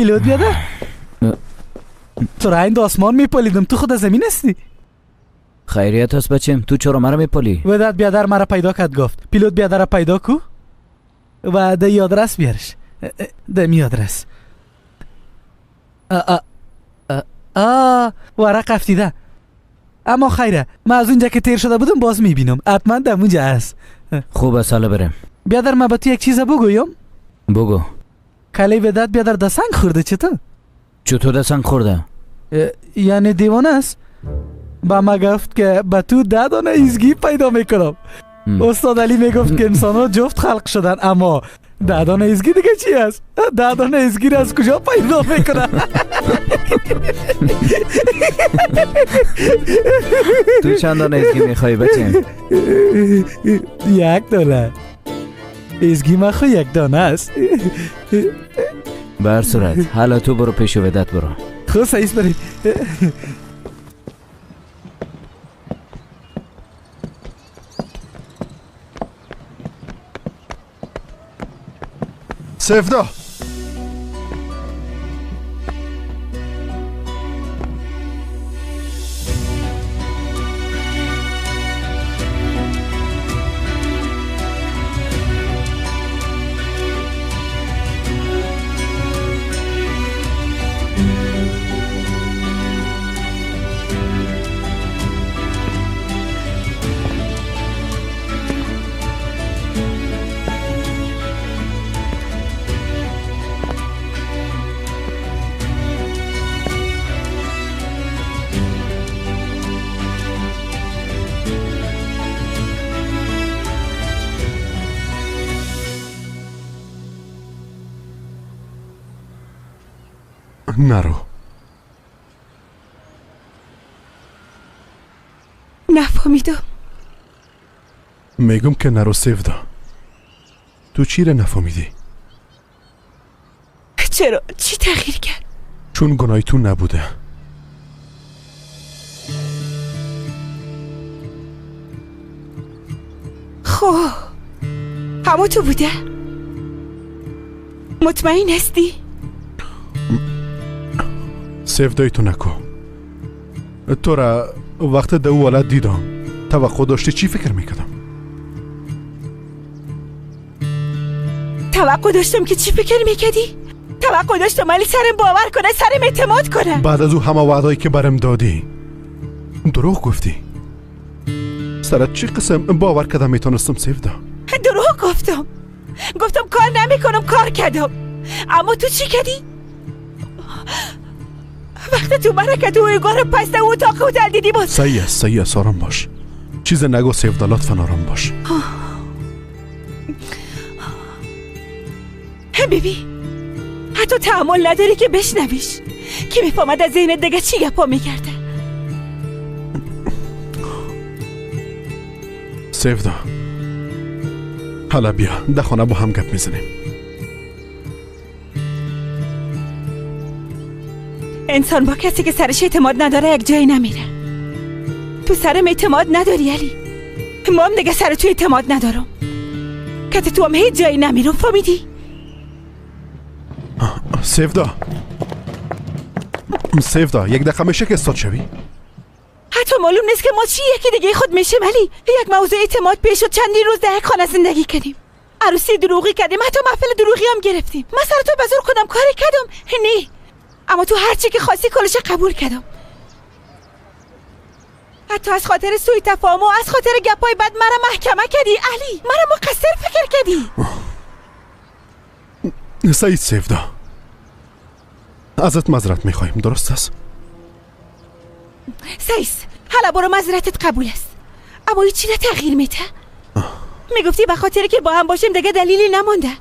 پیلوت بیادر، تو را این آسمان میپالیدم، تو خود از زمین هستی. خیریت هست بچم، تو چرا مرا میپالی؟ وداد بیادر مرا پیدا کرد، گفت پیلوت بیادر را پیدا کو و ده آدرس بیارش. ده می آدرس. ورق افتیده، اما خیره، من از اونجا که تیر شده بودم باز میبینم، حتما در اونجا است. خوب است، حالا برم. بیادر من به تو یک چیز بگویم. بگو. کلی وداد بیادر ده سنگ خورده. چطور؟ چطور ده سنگ خورده؟ یعنی دیوانه است. با ما گفت که به تو 10 دانه ایزگی پیدا میکنم. استاد علی میگفت که انسان ها جفت خلق شدن، اما 10 دانه ایزگی دیگه چی است؟ 10 دانه ایزگی را از کجا پیدا میکنه؟ تو چند دانه ایزگی میخوای بچه؟ 1 دانه ایزگی ما خو 1 دانه است. بر صورت حالا تو برو پیش ودت برو. خب سعیس برید. سفدا، نرو. نفهمیدم. میگم که نرو سیودا. تو چی را نفهمیدی؟ چرا؟ چی تغییر کرد؟ چون گناهی تو نبوده. خب همو تو بوده؟ مطمئن هستی؟ سفدای تو نکو. تو را وقت دو ولد دیدم توقع داشتی چی فکر میکردم؟ توقع داشتم که چی فکر میکردی؟ توقع داشتم علی سرم باور کنه، سرم اعتماد کنه. بعد از او همه وعدایی که برم دادی دروغ گفتی. سرت چی قسم باور کردم میتونستم سفدا؟ دروغ گفتم، گفتم کار نمیکنم، کار کردم. اما تو چی کردی؟ وقتی تو مرا که تو ایگار پس در اتاق هتل دیدی باز. صحیح است، صحیح است، آرام باش. چیز نگو سیفدا، لطفا آرام باش. بیبی حتی تحمل نداری که بشنویش که میفهمد از ذهنت دیگه چی گپا میگرده. سیفدا حالا بیا در خانه با هم گپ میزنیم. انسان با کسی که سرش اعتماد نداره یک جایی نمیره. تو سرم اعتماد نداری علی، ما هم دیگه سر تو اعتماد ندارم. که تو هم هیچ جایی نمیرم، فهمیدی؟ سیفدا، سیفدا یک دقیقه میشه که استاد شوی؟ حتی معلوم نیست که ما چی یکی دیگه خود میشیم علی. یک موضوع اعتماد پیش شد، چندین روز در یک خانه زندگی کردیم، عروسی دروغی کردیم، حتی محفل دروغی هم گرفتیم. من سر تو بزرگ کنم کاری کردم؟ نه، اما تو هر چی که خواستی کلش قبول کردم. حتی از خاطر سوء تفاهم و از خاطر گپای بد مرا محکمه کردی علی، مرا مقصر فکر کردی. سعید سیفدا ازت معذرت میخوایم، درست است؟ سیس حالا برو، معذرتت قبول است، اما هیچی را تغییر میده. میگفتی به خاطر که با هم باشیم دیگه دلیلی نمانده.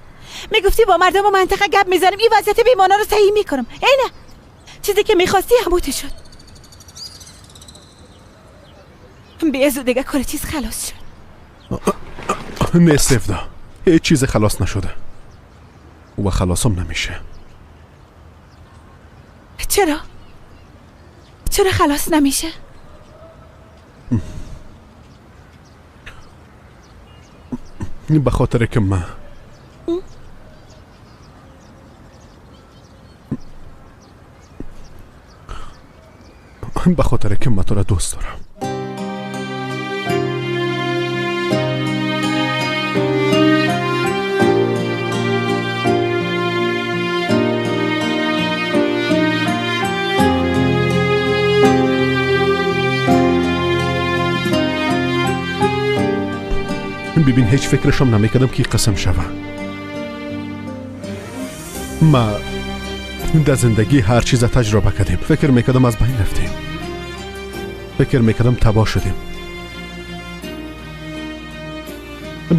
میگفتی با مردم و منطقه گپ میزنیم، این وضعیت بیمانا رو صحیح میکنم. اینه چیزی که میخواستی هموته شد. بیازو دیگه کل چیز خلاص شد. نه سیفدا، هیچ چیز خلاص نشده و خلاصم نمیشه. چرا؟ چرا خلاص نمیشه؟ به خاطر که من به خاطر که من تو را دوست دارم. ببین هیچ فکرشم نمیکردم که قسم شوه. ما در زندگی هر چیز تجربه کردیم. فکر میکردم از بین رفتیم، فکر میکردم تباه شدیم.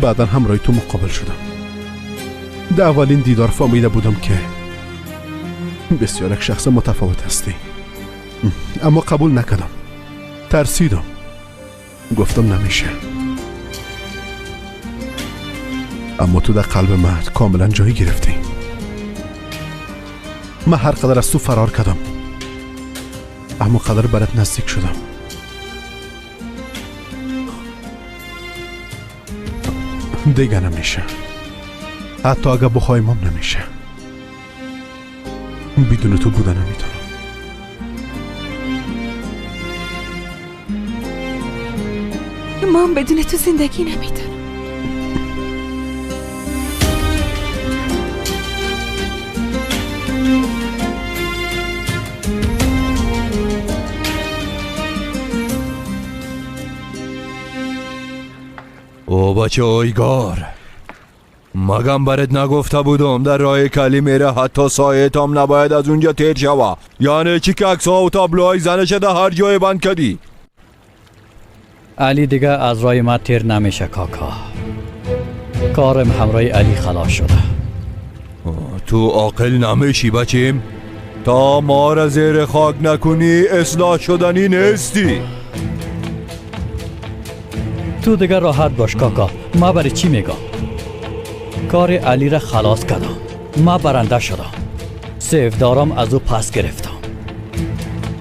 بعدا همراه تو مقابل شدم. در اولین دیدار فهمیده بودم که بسیار یک شخص متفاوت هستی، اما قبول نکردم، ترسیدم، گفتم نمیشه. اما تو در قلب من کاملا جایی گرفتی. من هر قدر از تو فرار کردم، اما قدر برات نزدیک شدم. دیگه نمیشه، حتی اگه بخوایم هم نمیشه. بدون تو بودن نمیتونم. ما هم بدون تو زندگی نمیتونم. او بچه اویگار، مگم برات نگفته بودم در راه کلی میره حتی سایت هم نباید از اونجا تیر شوه؟ یعنی چی که عکس‌ها و تابلوهای زنش در هر جای بند کردی؟ علی دیگه از راه ما تیر نمیشه کاکا. کارم همراه علی خلاص شده. تو عاقل نمیشی بچیم، تا ما را زیر خاک نکنی اصلاح شدنی نیستی. تو دیگه راحت باش کاکا. ما برای چی میگم؟ کار علی را خلاص کردم، ما برنده شدم، سیفدارم از او پس گرفتم.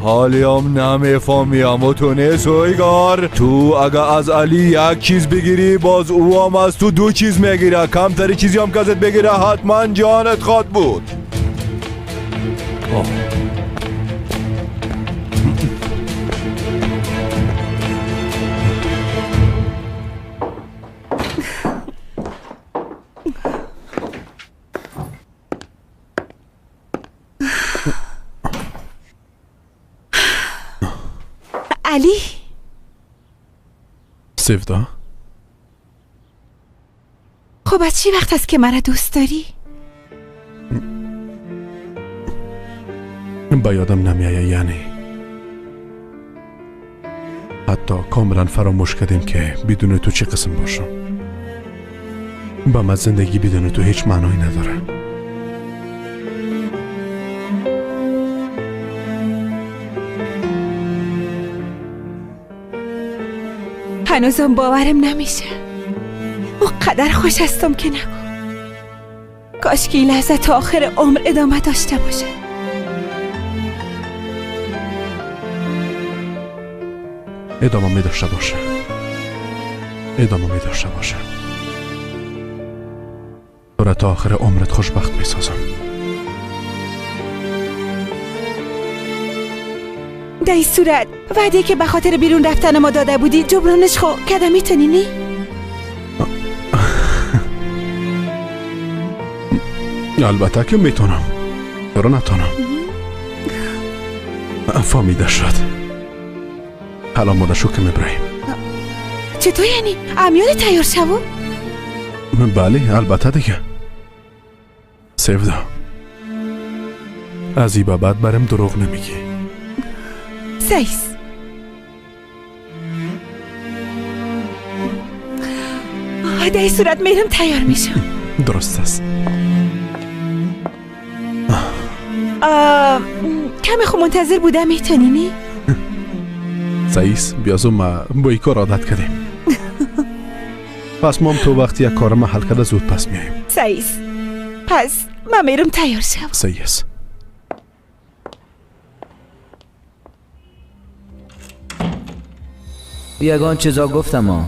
حالیم نمیفهمی اما تو نیست اویگار. تو اگه از علی یک چیز بگیری باز او هم از تو دو چیز میگیره. کمتری چیزی هم که ازت بگیره حتما جانت خواد بود. علی. سیفدا، خب از چی وقت است که مرا دوست داری؟ به یادم نمیآید، یعنی حتی کاملا فراموش کردیم که بدون تو چه قسم باشم. با من زندگی بدون تو هیچ معنایی نداره. هنوزم باورم نمیشه. قدر خوش هستم که نگو. کاش که این لحظه تا آخر عمر ادامه داشته باشه. ادامه می داشته باشه. ادامه می داشته باشه. تو را تا آخر عمرت خوشبخت می سازم. در این صورت وعده که به خاطر بیرون رفتن ما داده بودی جبرانش خو کده میتونی نی؟ البته که میتونم. چرا نتونم؟ فهمیده شد. حالا آماده شو که میبریم. چطور یعنی؟ امیال تیار شو؟ بله البته دیگه. سیفدا، از این به بعد برم دروغ نمیگی. سیس در این صورت میرم تیار میشم. درست است. کمی خو منتظر بودم میتونی نی؟ سعیس بیازو ما با این کار عادت کردیم. پس ما هم تو وقتی یک کار ما حل کرده زود پس میاییم. سعیس پس من میرم تیار شم. سعیس یگان چیزا گفتم ها.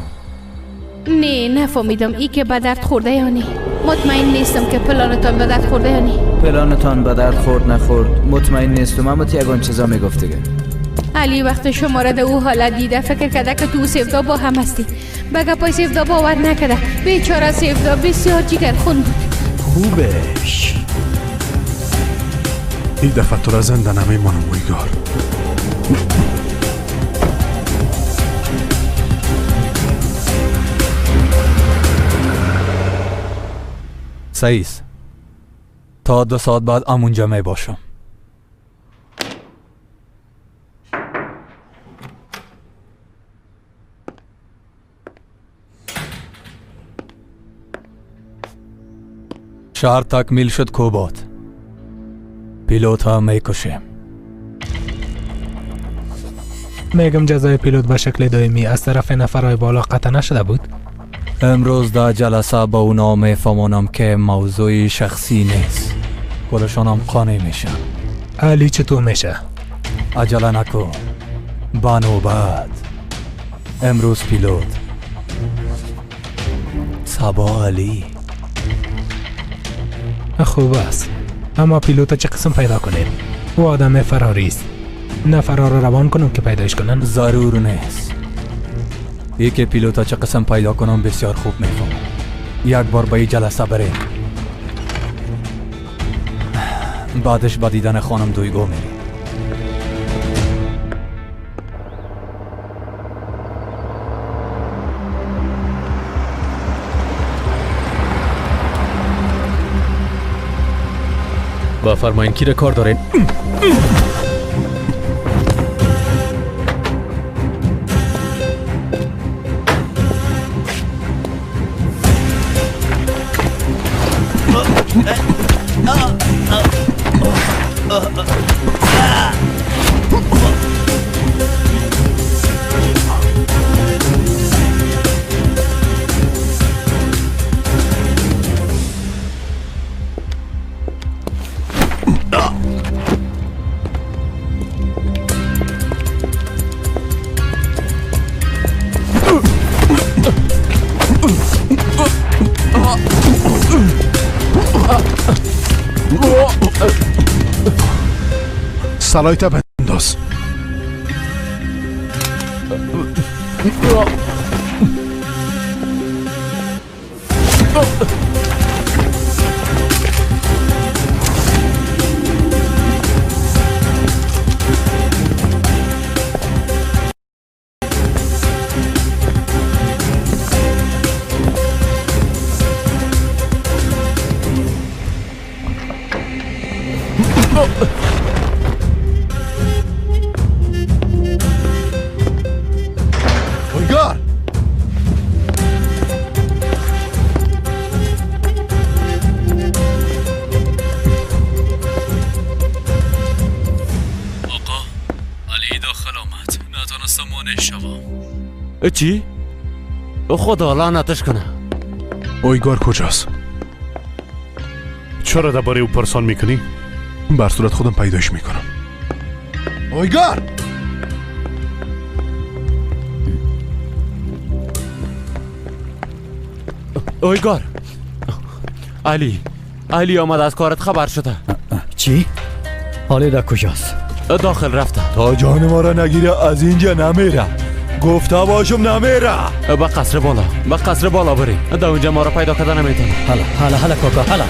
نه نفهمیدم ای که به درد خورده یا نه. مطمئن نیستم که پلانتان به درد خورده یا نه. پلانتان به درد خورد نخورد مطمئن نیستم، اما تو یگان چیزا میگفت دیگه. علی وقت شما را در او حالت دیده فکر کرده که تو سیفدا با هم هستی. به گپای سیفدا باور نکرده. بیچاره سیفدا بسیار جگر خون بود. خوبش این دفعه تو را زنده نمیمانم اویگار. سعیس تا 2 ساعت بعد امونجا می باشم. شهر تکمیل شد کوبات. پیلوت ها میکشیم. میگم جزای پیلوت به شکل دائمی از طرف نفرهای بالا قطع نشده بود؟ امروز در جلسه با اونا میفهمانم که موضوع شخصی نیست. کلشان هم قانع میشن. علی چطور میشه؟ عجله نکن، بانوبت. امروز پیلوت، صبا علی. خوب است، اما پیلوت چه قسم پیدا کنیم؟ او آدم فراری است. نه فرار را روان کنم که پیدایش کنن؟ ضرور نیست. یکی پیلوت چه قسم پیدا کنم بسیار خوب میفهمم. یک بار به این جلسه بریم، بعدش با دیدن خانم دویگو میریم. بفرمایین کی کار دارین؟ سلایت بنداز. چی؟ خدا لعنتش کنه. اویگار کجاست؟ چرا درباره او پرسان میکنی؟ بر صورت خودم پیداش میکنم. اویگار! اویگار، علی آمد از کارت خبر شده. چی؟ علی در کجاست؟ داخل رفته. تا جان ما را نگیره از اینجا نمیره. گفته باشم نمیره. به قصر بالا، به قصر بالا بریم. در اونجا ما را پیدا کردن نمیتونه. هلا هلا هلا کاکا هلا.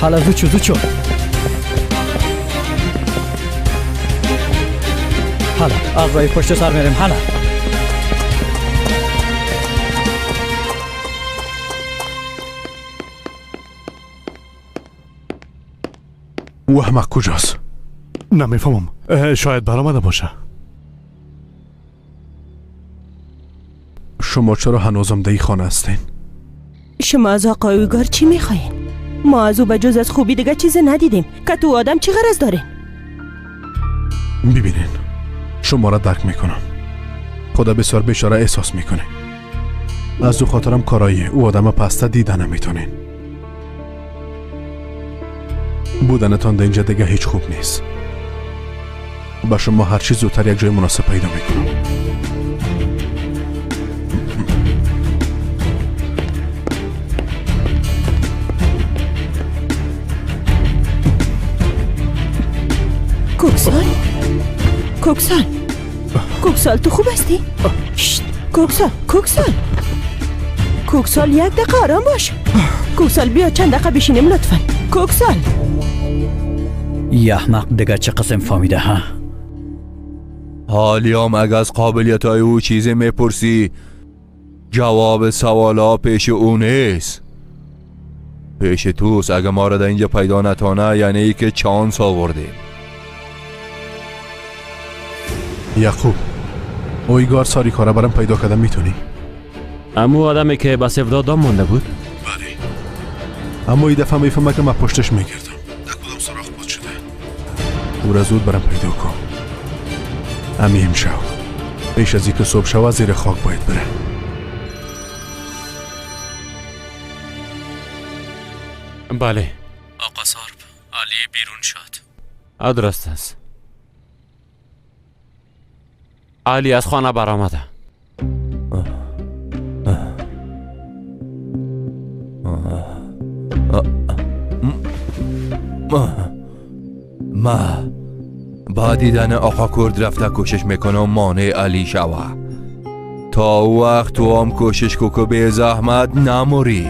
هلا زود شو زود شو. هلا از راه پشت سر میریم. هلا او احمق کجاست؟ نمیفهمم. شاید برآمده باشه. شما چرا هنوزم در خانه هستین؟ شما از آقای اویگار چی میخواین؟ ما از او به جز از خوبی دیگه چیزی ندیدیم که تو آدم چی غرض دارین؟ ببینین، شما را درک میکنم. خدا بسیار بیچاره احساس میکنه. از او خاطرم کارای او آدم پسته دیده نمیتونین. بودنتان در اینجا دیگه هیچ خوب نیست. با شما هر چیز زودتر یک جای مناسب پیدا میکنم. کوکسال، کوکسال، کوکسال، تو خوب هستی؟ شت، کوکسال، کوکسال، کوکسال، یک دقیقه آرام باش. کوکسال بیا چند دقیقه بشینیم لطفا. کوکسال. یه احمق دیگه چه قسم فهمیده ها؟ حالیام اگه از قابلیت های او چیزی میپرسی جواب سوالا پیش او نیست، پیش توست. اگه ما را در اینجا پیدا نتانه یعنی ای که چانس آوردیم. یعقوب، اویگار ساری کاره برام پیدا کردم میتونی؟ امو آدمی که به سفدا دام مانده بود؟ بله، اما این دفعه میفهمه که من پشتش میگردم. در کدام سراغ بود شده؟ او را زود برام پیدا کن. امی امشب پیش از اینکه صبح شوه زیر خاک باید بره. بله آقا سارب، علی بیرون شد. درست است. علی از خانه برآمده. ما با دیدن آقا کرد رفته کوشش میکنم مانع علی شوه. تا وقت تو هم کوشش کو که به زحمت نموری.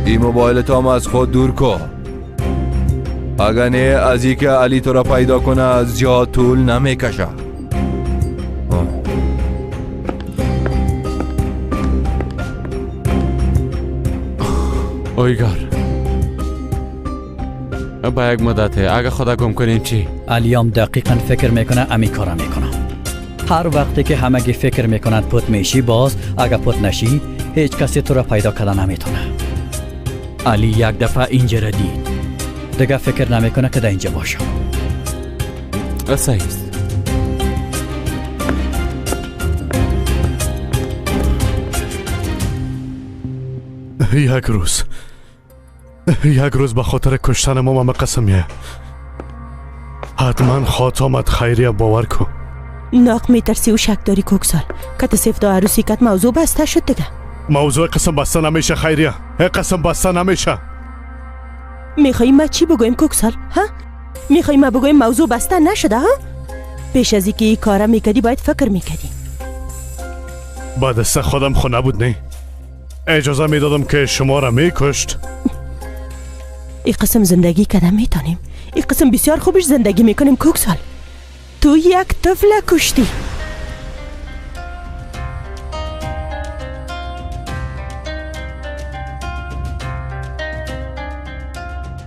این موبایل تام از خود دور کن. اگه نه از اینکه علی تو را پیدا کنه زیاد طول نمیکشه. اویگار، با یک مدته اگه خدا گم کنیم چی؟ علیام دقیقا فکر میکنه امی کارا میکنم. هر وقتی که همگی فکر میکنند پت میشی، باز اگه پت نشی هیچ کسی تو را پیدا کردن نمیتونه. علی یک دفعه اینجا را دید، دیگه فکر نمیکنه که در اینجا باشم. صحیح است. یک روز به خاطر کشتن ما من قسمیه. حتما خواهد آمد. خیریه باور کن. ناق میترسی و شک داری کوکسال که سفدا عروسی کت موضوع بسته شد دیگه. موضوع قسم بسته نمیشه خیریه، قسم بسته نمیشه. میخوایی ما چی بگویم کوکسال؟ ها؟ میخوایی ما بگویم موضوع بسته نشده ها؟ پیش از اینکه این کارا میکردی باید فکر میکردی. با دست خودم خو نبود نه. اجازه میدادم که شما را میکشت. این قسم زندگی کردن میتونیم. این قسم بسیار خوبش زندگی میکنیم کوکسال. تو یک طفل کشتی.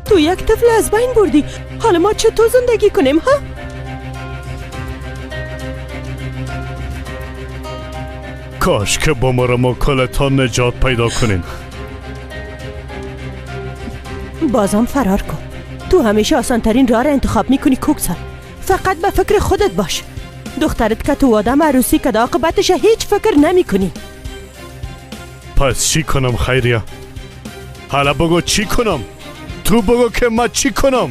تو یک طفل از بین بردی. حالا ما چطور زندگی کنیم ها؟ کاش که با ما کلتان نجات پیدا کنیم. بازم فرار کن. تو همیشه آسان ترین راه را انتخاب میکنی کوکسال. فقط به فکر خودت باش. دخترت که تو آدم عروسی که عاقبتش هیچ فکر نمی کنی. پس چی کنم خیریه؟ حالا بگو چی کنم؟ تو بگو که من چی کنم؟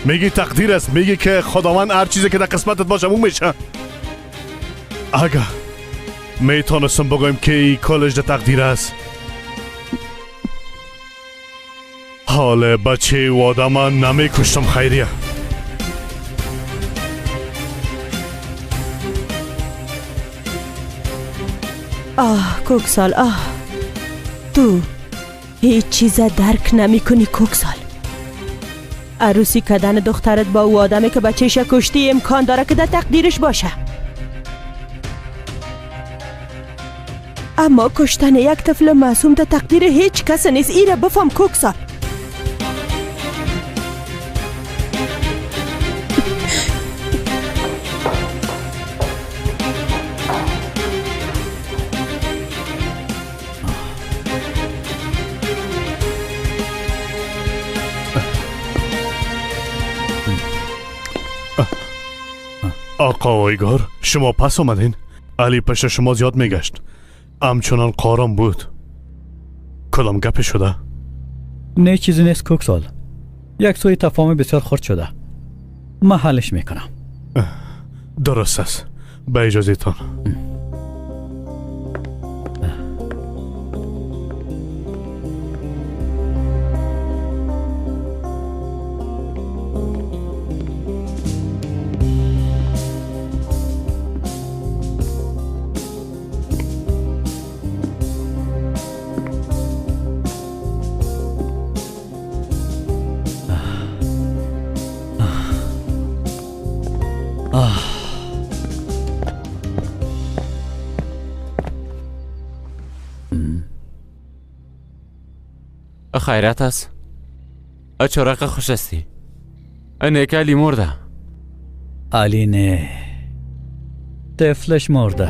میگی تقدیر است، میگی که خداوند هر چیزی که در قسمتت باشه اون میشه. اگه میتونستم بگویم که ای کالج در تقدیر است. حال بچه و آدم نمیکشتم خیریه. آه کوکسال، آه تو هیچ چیز درک نمی کنی کوکسال. عروسی کردن دخترت با او آدمی که بچهش کشتی امکان داره که در تقدیرش باشه، اما کشتن یک طفل معصوم در تقدیر هیچ کس نیست. ایره بفهم کوکسال. آقا ویگار، شما پس آمدین. علی پشت شما زیاد میگشت، همچنان قارم بود. کدام گپ شده؟ نه چیزی نیست کوکسال. یک سوی تفاهم بسیار خرد شده، من حلش میکنم. درست است، به اجازه تان. خیرات است. چرا خوش هستی؟ نیک علی مرده. علی نه، طفلش مرده.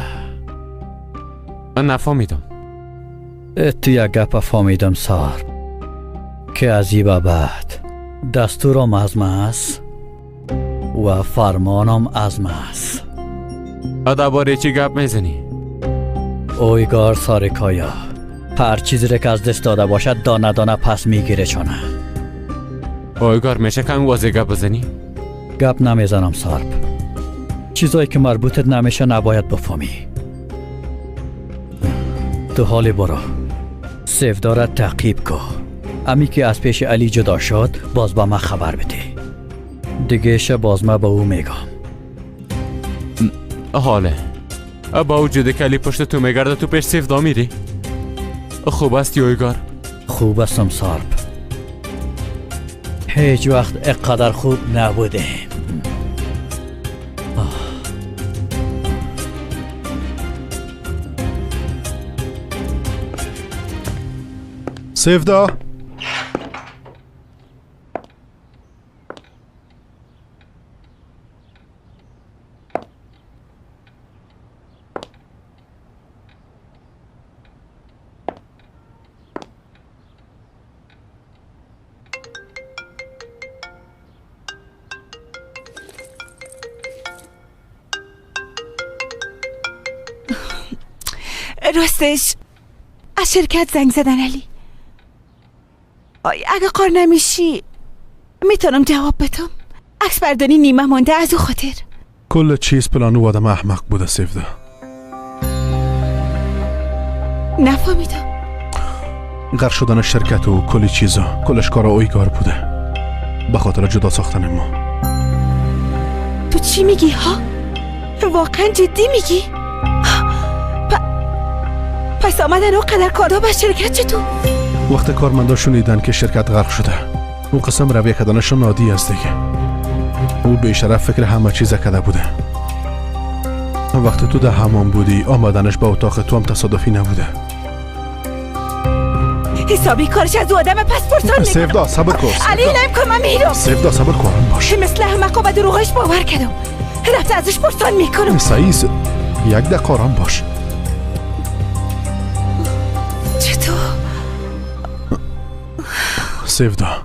نفهمیدم. تو یک گپ فهمیدم سار که از این به بعد دستورم از من است و فرمانم از من است. درباره چی گپ میزنی؟ اویگار سارکایا هر چیزی را که از دست داده باشد دانه دانه پس میگیره چونه. اویگار میشه کم واضح گپ بزنی؟ گپ نمیزنم سارب. چیزایی که مربوطت نمیشه نباید بفهمی. تو حالی برو سیفدارت تعقیب کو. امی که از پیش علی جدا شد باز با من خبر بده. دیگه شه باز من به او میگم. حاله با وجود که علی پشت تو میگرده تو پیش سیفدا میری؟ خوب است اویگار؟ خوب استم سارب. هیچ وقت اقدر خوب نبوده. سیفدا راستش از شرکت زنگ زدن علی. آی اگه قار نمیشی میتونم جواب بدم. عکس برداری نیمه مانده از او خاطر. کل چیز پلان او آدم احمق بوده سیفدا. نفهمیدم. غرق شدن شرکت و کلی چیزا کلش کار اویگار بوده به خاطر جدا ساختن ما. تو چی میگی ها؟ واقعا جدی میگی؟ پس آمدن او قدر کارا به شرکت چطور؟ وقت کارمندا شنیدن که شرکت غرق شده اون قسم رویه کردنشون عادی است دیگه. او بیشرف فکر همه چیز کرده بوده. وقتی تو در حمام بودی آمدنش به اتاق تو هم تصادفی نبوده. حسابی کارش از او آدم پس پرسان میکنم. سیفدا صبر کن. علی نیم کن من میرم. سیفدا صبر کن باش. مثل احمقا به دروغش باور کردم. رفته ازش پرسان میکنم. سعیز یک دقیقه آرام باش. چطور؟ سیفدا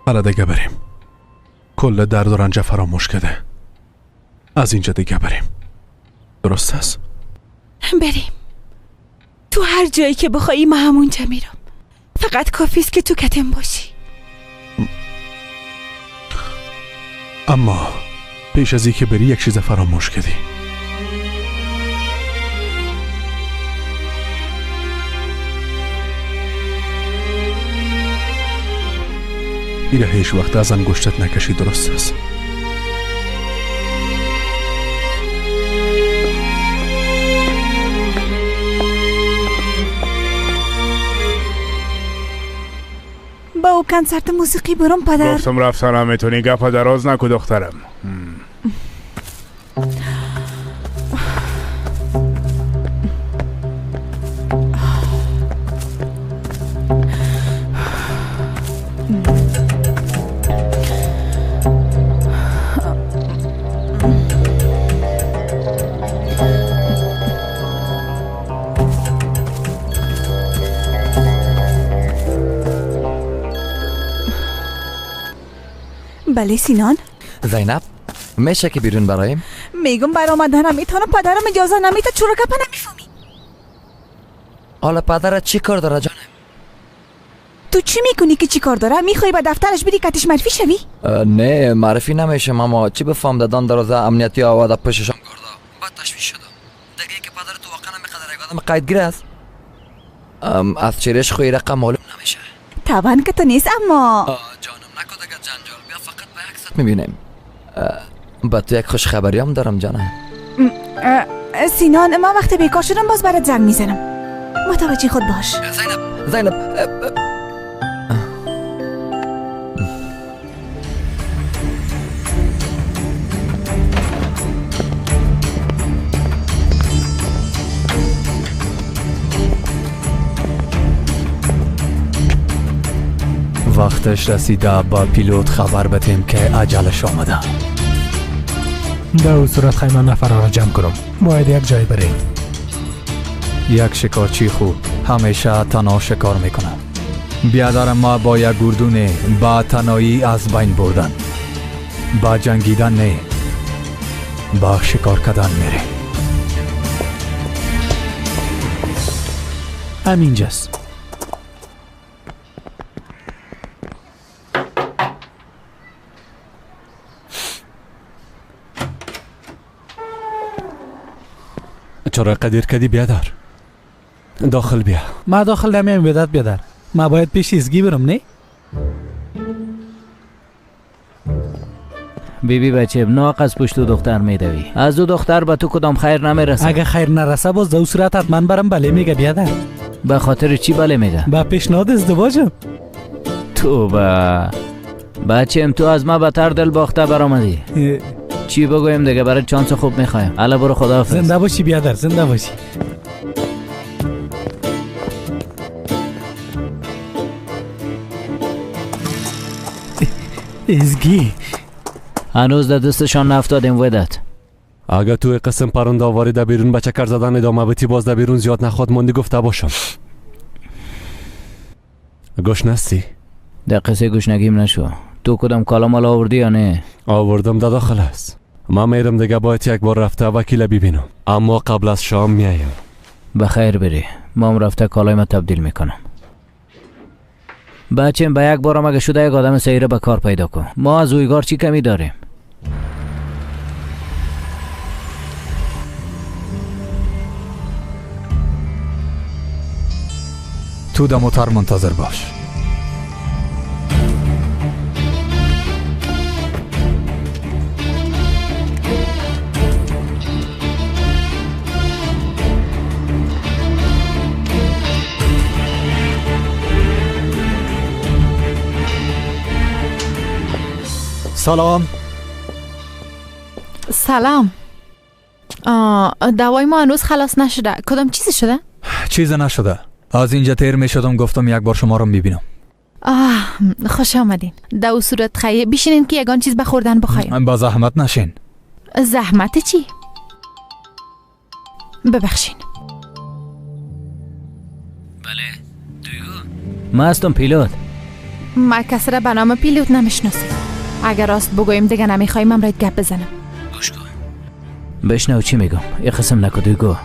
حالا دیگه بریم. کل درد و رنج فراموش کرده. از اینجا دیگه بریم. درست است؟ بریم. تو هر جایی که بخوایی من همونجا میرم. فقط کافی است که تو کتم باشی. اما پیش از اینکه بری یک چیز فراموش کردی. ایره هیچ وقت از انگشتت نکشی درست است؟ با او کنسرت موسیقی برم پدر. گفتم رفتن نمیتونی گپ دراز نکو دخترم. بله سینان. زینب میشه که بیرون برایم؟ میگم برآمدن نمیتونم، پدرم اجازه نمیده. چرا گپ نمیفهمی؟ حالا پدرت چی کار داره جانم؟ تو چی میکنی که چی کار داره؟ میخوای به دفترش بدی کتش معرفی شوی؟ نه معرفی نمیشم، اما چی بفهم دادن دروازه امنیتی آورده پششم کرده. بعد تشویش شدم دیگه که پدر تو واقعا میقدر یک آدم قیدگیر است. از چهرهش خوی رقم معلوم نمیشه. طبعا که تو نیست اما جانم نکو دیگه جنجال، بیا فقط به یک ساعت میبینیم. با تو یک خوش خبری هم دارم جانم. سینان من وقتی بیکار شدم باز برات زنگ میزنم، متوجه خود باش. زینب زینب وقتش رسیده با پیلوت خبر بدیم که عجلش آمده. در او صورت خیمه نفرها را جمع کنم. باید یک جای بریم. یک شکارچی خوب همیشه تنها شکار میکنه. بیادر ما با یک گردونه با تنهایی از بین بردن، با جنگیدن نه، با شکار کردن میره. همینجاست. چرا قدیر کدی بیادر؟ داخل بیا. ما داخل نمیم بیادر بیادر. ما باید پیش ایزگی برم نه؟ بی بی بچه ناق از پشت دختر میدوی. از دو دختر به تو کدام خیر نمیرسه. اگه خیر نرسه باز دو صورت حتما برم بله میگه بیادر. به خاطر چی بله میگه؟ با پیشنهاد ازدواجم. تو با بچم تو از ما بتر دل باخته برآمدی. چی بگویم دیگه، برای چانس خوب میخوایم. الا برو خداحافظ. زنده باشی بیادر، زنده باشی. ازگی هنوز در دستشان نفتادیم ودت. اگه توی قسم پرنده آواری در بیرون به چکر زدن ادامه بتی باز در بیرون زیاد نخواد ماندی گفته باشم. گوش نستی؟ در قصه گوشنگیم نشو. تو کدام کالا مال آوردی یا نه؟ آوردم در داخل است. من میرم دیگه، باید یک بار رفته وکیل ببینم، اما قبل از شام میایم. بخیر بری، ما هم رفته کالای ما تبدیل میکنم. بچم به یک بارم اگه شده یک آدم سیره به کار پیدا کن. ما از اویگار چی کمی داریم؟ تو در موتر منتظر باش. سلام. سلام. دوای ما هنوز خلاص نشده. کدام چیزی شده؟ چیز نشده. از اینجا تیر می شدم گفتم یک بار شما رو میبینم. خوش آمدین. در او صورت خیلی بشینین که یگان چیز بخوردن بخوایم. با زحمت نشین. زحمت چی؟ ببخشین. بله دویگو. ما هستم پیلوت. ما کس را به نام پیلوت نمیشناسیم. اگر راست بگویم دیگه نمیخوایم امرایت گپ بزنم. گوش کن. بشنو چی میگم. یه قسم نکو دویگو.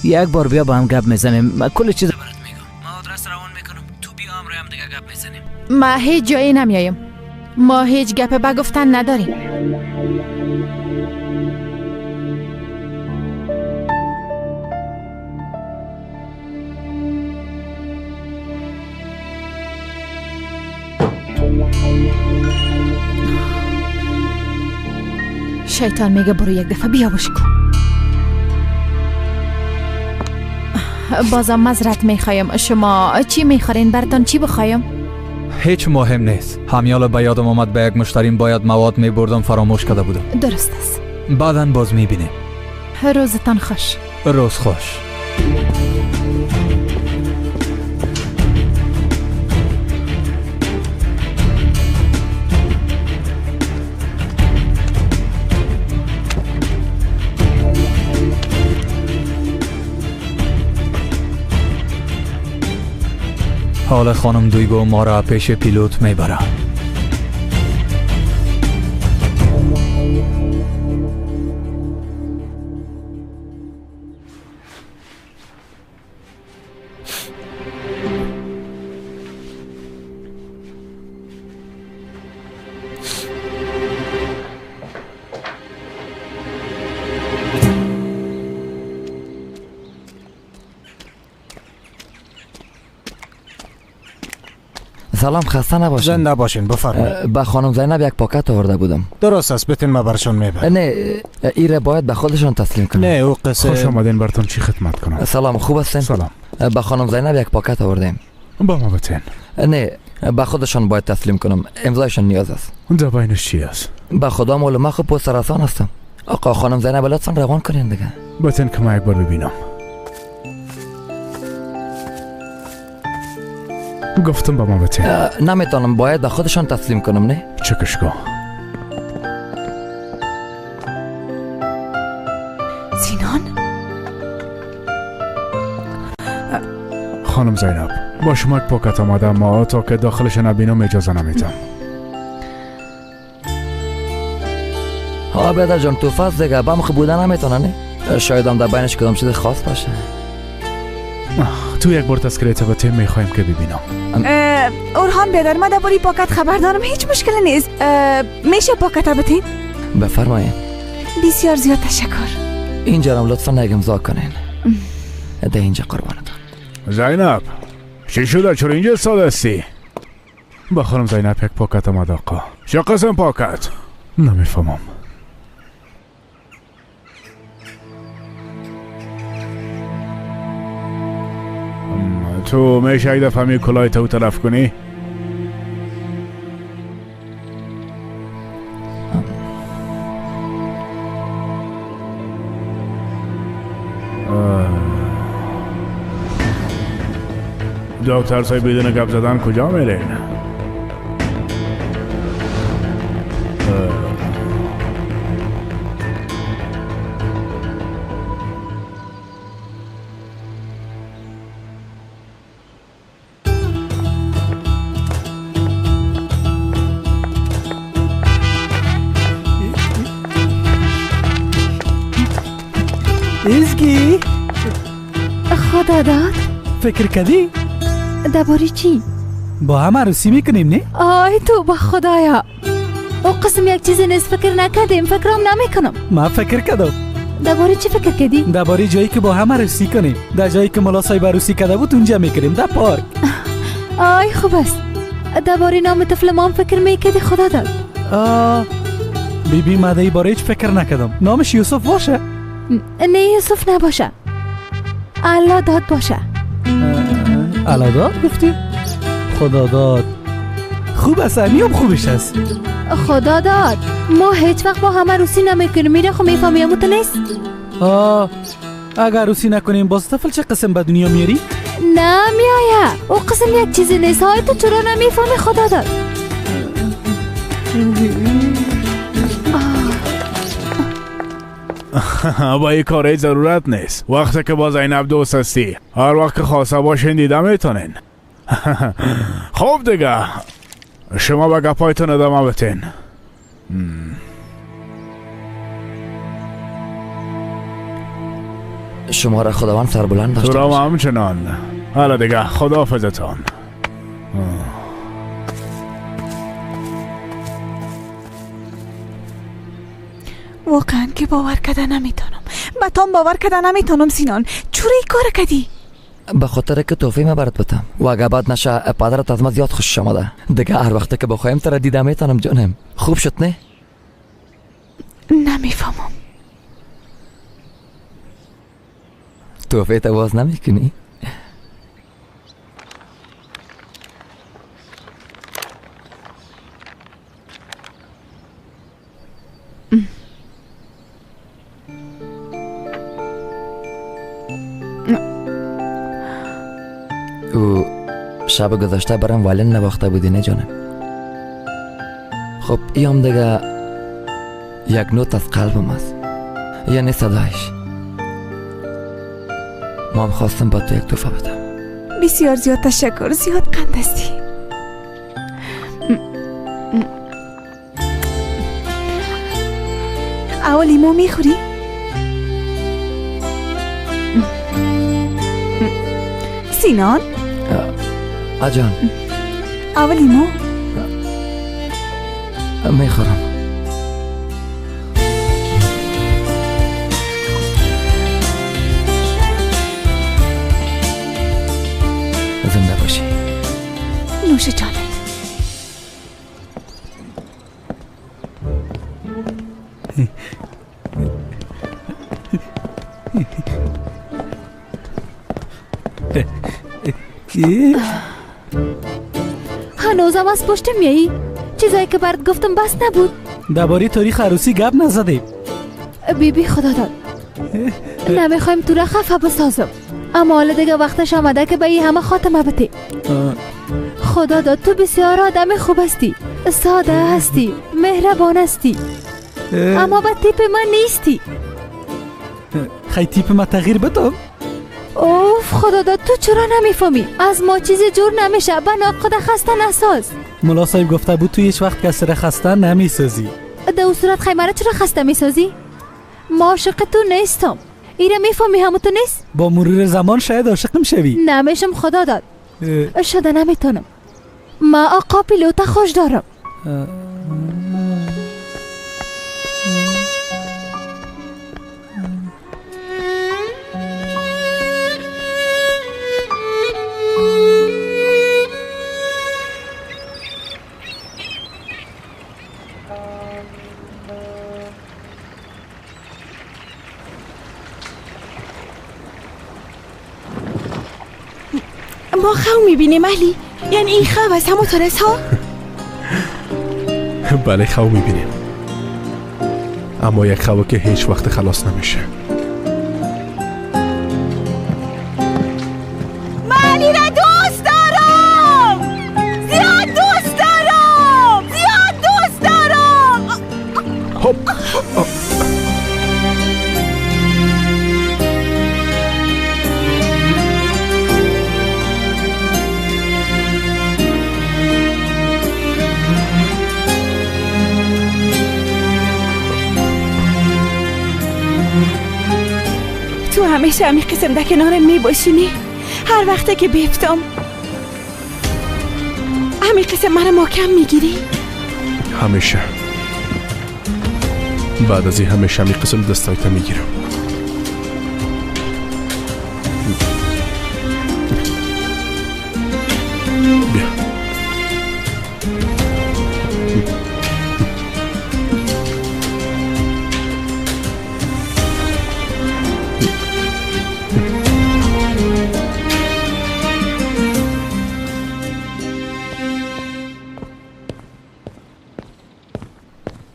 یک بار بیا با هم گپ میزنیم. من کل چیز برات میگم. ما آدرس روان میکنم. تو بیا امروز هم دیگه گپ میزنیم. ما هیچ جایی نمیایم. ما هیچ گپ به گفتن نداریم. شیطان میگه برو یک دفعه بیا باش کن. بازم مزرت میخوایم. شما چی میخورین؟ براتان چی بخوایم؟ هیچ مهم نیست. همیالا به یادم آمد به یک مشتریم باید مواد میبردم، فراموش کرده بودم. درست است. بعدا باز میبینیم. روزتان خوش. روز خوش. حال خانم دویگو ما را پیش پیلوت میبره. سلام، خسته نباشین. زنده باشین، بفرمایید. به خانم زینب یک پاکت آورده بودم. درست است، بتین ما برشان میبرم. نه، ایره باید به خودشان تسلیم کنم. نه، او قصه. خوش آمدین، براتون چی خدمت کنم؟ سلام، خوب هستین؟ سلام. به خانم زینب یک پاکت آوردیم. با ما بتین. نه، به خودشان باید تسلیم کنم، امضایشان نیاز است. دباینش چی است؟ به خدا معلوم، من خوب پست رسان هستم. آقا خانم زینب لطفا روان کنین دیگه. بتین که ما یک بار ببینم. گفتم به ما بتین. نمیتونم، باید به خودشان تسلیم کنم. نه چکش کن. سینان. خانم زینب با شما یک پاکت آمده، ما تا که داخلش نبینم اجازه نمیتم. ها بیادر جان، تو فاز دیگه با مخ بودن نمیتونه. نه شاید هم در بینش کدام چیز خاص باشه. تو یک بار تذکره بتیم، میخوایم که ببینم. اورهان بیادر، من درباره پاکت خبر دارم، هیچ مشکل نیست. میشه پاکت بتین؟ بفرمایید. بسیار زیاد تشکر. اینجا هم لطفا نگه امضا کنین. ده اینجا قربانتان. زینب چی شده؟ چرا اینجا ساده هستی؟ با خانم زینب یک پاکت آمد آقا. چه قسم پاکت؟ نمیفهمم. تو میشه یک دفعه می کلاه تو طرف کنی؟ دکتر صاحب بدون گپ زدن کجا میرین؟ ایزگی خدا داد. فکر کردی؟ درباره چی؟ با هم عروسی میکنیم نه؟ آی تو با خدایا، او قسم یک چیز نیست فکر نکردیم، فکرم نمیکنم. من فکر کردم. درباره چی فکر کردی؟ درباره جایی که با هم عروسی کنیم، در جایی که ملا صاحب عروسی کرده بود اونجا میکنیم، در پارک. آی خوب است. درباره نام طفل ما فکر میکردی؟ خدا داد. بی بی من در باره هیچ فکر نکردم. نامش یوسف باشه؟ نه یوسف نباشه، الله داد باشه. الله داد گفتی؟ خدا داد. خوب است، هم خوبش است. خدا داد ما هیچ وقت با همه عروسی نمیکنیم. میره خب میفهمی امو تو نیست. اگر عروسی نکنیم باز طفل چه قسم به دنیا میاری؟ نه میایه، او قسم یک چیزی نیست. های تو چرا نمیفهمی؟ خدا داد. با این کاری ضرورت نیست. وقتی که با زینب دوست هستی هر وقت که خواسته باشین دیده میتونین. خب دیگه شما به گپایتون ادامه بتین. شما را خداوند سربلند داشته باشه. تو را همچنان. حالا دیگه خداحافظتان. واقعا که باور کرده نمیتونم. به تام باور کرده نمیتونم سینان. چرا این کار کردی؟ به خاطر که توفیق ما برات بتم و اگه بد نشه پدرت از ما زیاد خوشش آمده. دیگه هر وقت که بخوایم تر دیده میتونم جانم. خوب شد نه؟ نمیفهمم. توفیق تا باز نمیکنی؟ او شب گذشته برام والن نواخته بودی نه جانم؟ خب ایام دیگه یک نوت از قلبم است، یعنی صدایش. ما هم خواستم با تو یک توفه بدم. بسیار زیاد تشکر، زیاد قند هستی. اول لیمو میخوری؟ سینان؟ آجان اول لیمو؟ میخورم. زنده باشی. نوش جانت. هنوزم از پشت میایی؟ چیزایی که برات گفتم بس نبود؟ درباره تاریخ عروسی گپ نزدیم. بی بی خدا داد نمیخوایم تو را خفه بسازم. اما حالا دیگه وقتش آمده که به این همه خاتمه بده. خدا داد تو بسیار آدم خوب هستی، ساده هستی، مهربان هستی، اما به تیپ من نیستی. خیلی تیپ من تغییر بدم. اوف خدا داد تو چرا نمیفهمی؟ از ما چیزی جور نمیشه. به ناقد خسته نساز. ملا صاحب گفته بود تو هیچ وقت کسی را خسته نمیسازی. در اون صورت خیمه را چرا خسته میسازی؟ ما عاشق تو نیستم. ایره میفهمی همو تو نیست؟ با مرور زمان شاید عاشقم شوی. نمیشم خدا داد. شده نمیتونم. ما آقا پیلوت خوش دارم. ما خو میبینیم علی، یعنی این خو از همون ترس ها؟ بله خو میبینیم، اما یک خو که هیچ وقت خلاص نمیشه. من علی را دوست دارم، زیاد دوست دارم، زیاد دوست دارم. خب تو همیشه همی قسم در کنارم می باشینی. هر وقته که بیفتم همی قسم مرا محکم میگیری. همیشه بعد از این همیشه همی قسم دستایت میگیرم. بیا.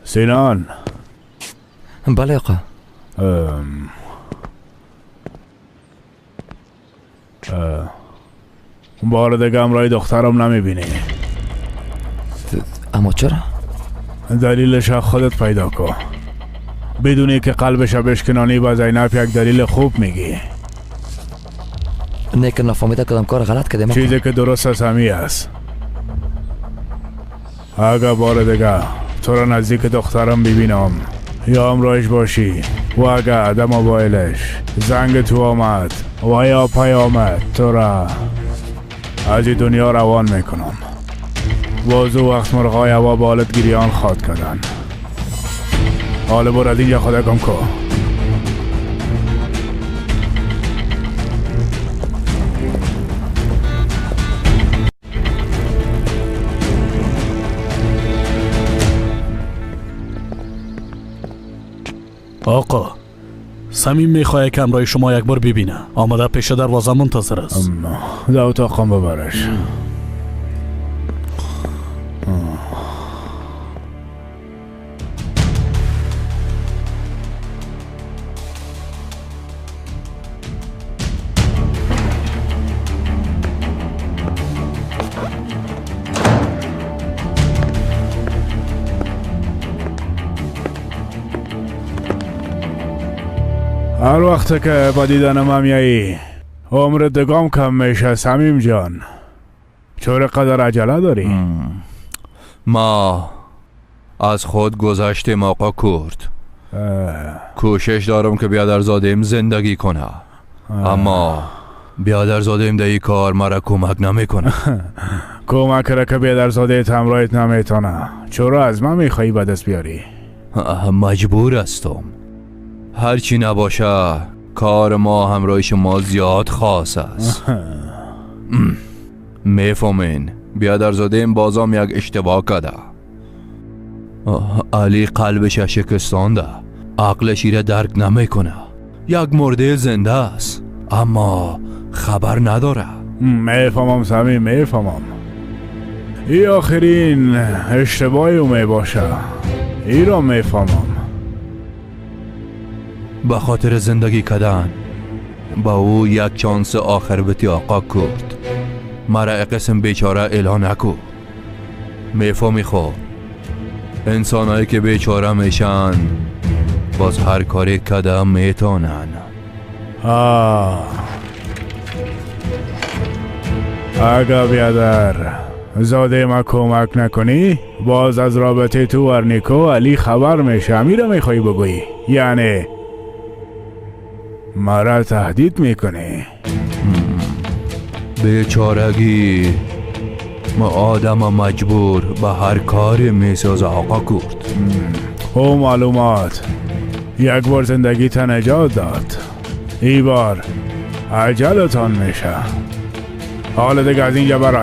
سینان. بله آقا. بار دیگه همراه دخترم نمیبینی. اما چرا؟ دلیلش خودت پیدا کن. بدونی که قلبش بشکنانی با زینب یک دلیل خوب میگی. نه که نفهمیده کدام کار غلط کردم. چیزی که درست است همی است. اگه بار دیگه تو را نزدیک دخترم ببینم یا همراهش باشی و اگه در موبایلش زنگ تو آمد و یا پیامد تو را از این دنیا روان میکنم. باز او وقت مرغای هوا به حالت گریان خواد کردن. حالا برو از اینجا خدا گم کن. آقا صمیم میخواهد که همراه شما یک بار ببینه. آمده پیش دروازه منتظر است. در اتاقم ببرش. هر وقت که با دیدن من میایی عمر دگام کم میشه صمیم جان. چرا قدر عجله داری؟ ما از خود گذشتیم آقا کرد. کوشش دارم که بیادرزادیم زندگی کنه، اما بیادرزادیم در این کار مرا کمک نمیکنه. کمک را که بیادرزاده همراهت نمیتونه، چرا از من میخوایی به دست بیاری؟ مجبور هستم. هرچی نباشه کار ما همراه شما زیاد خاص است. میفهمین بیادرزاده بازم یک اشتباه کرده. علی قلبش شکستانده، عقلش ایره درک نمیکنه. یک مرده زنده است اما خبر نداره. میفهمم سمی، میفهمم. ای آخرین اشتباهی او میباشه، ای را میفهمم. به خاطر زندگی کردن با او یک چانس آخر بتی آقا کرد. مرا قسم بیچاره اعلان نکو. میفهمی خو انسانایی که بیچاره میشن باز هر کاری کده میتونن. اگه بیادر زاده ما کمک نکنی باز از رابطه تو ورنیکو علی خبر میشه. امیره میخوایی بگویی؟ یعنی مرا تهدید میکنی؟ بیچارگی ما آدم مجبور به هر کاری میسازه آقا کرد. او معلومات یک بار زندگی تا نجات داد، ای بار عجلتان میشه. حالا دیگه از اینجا برای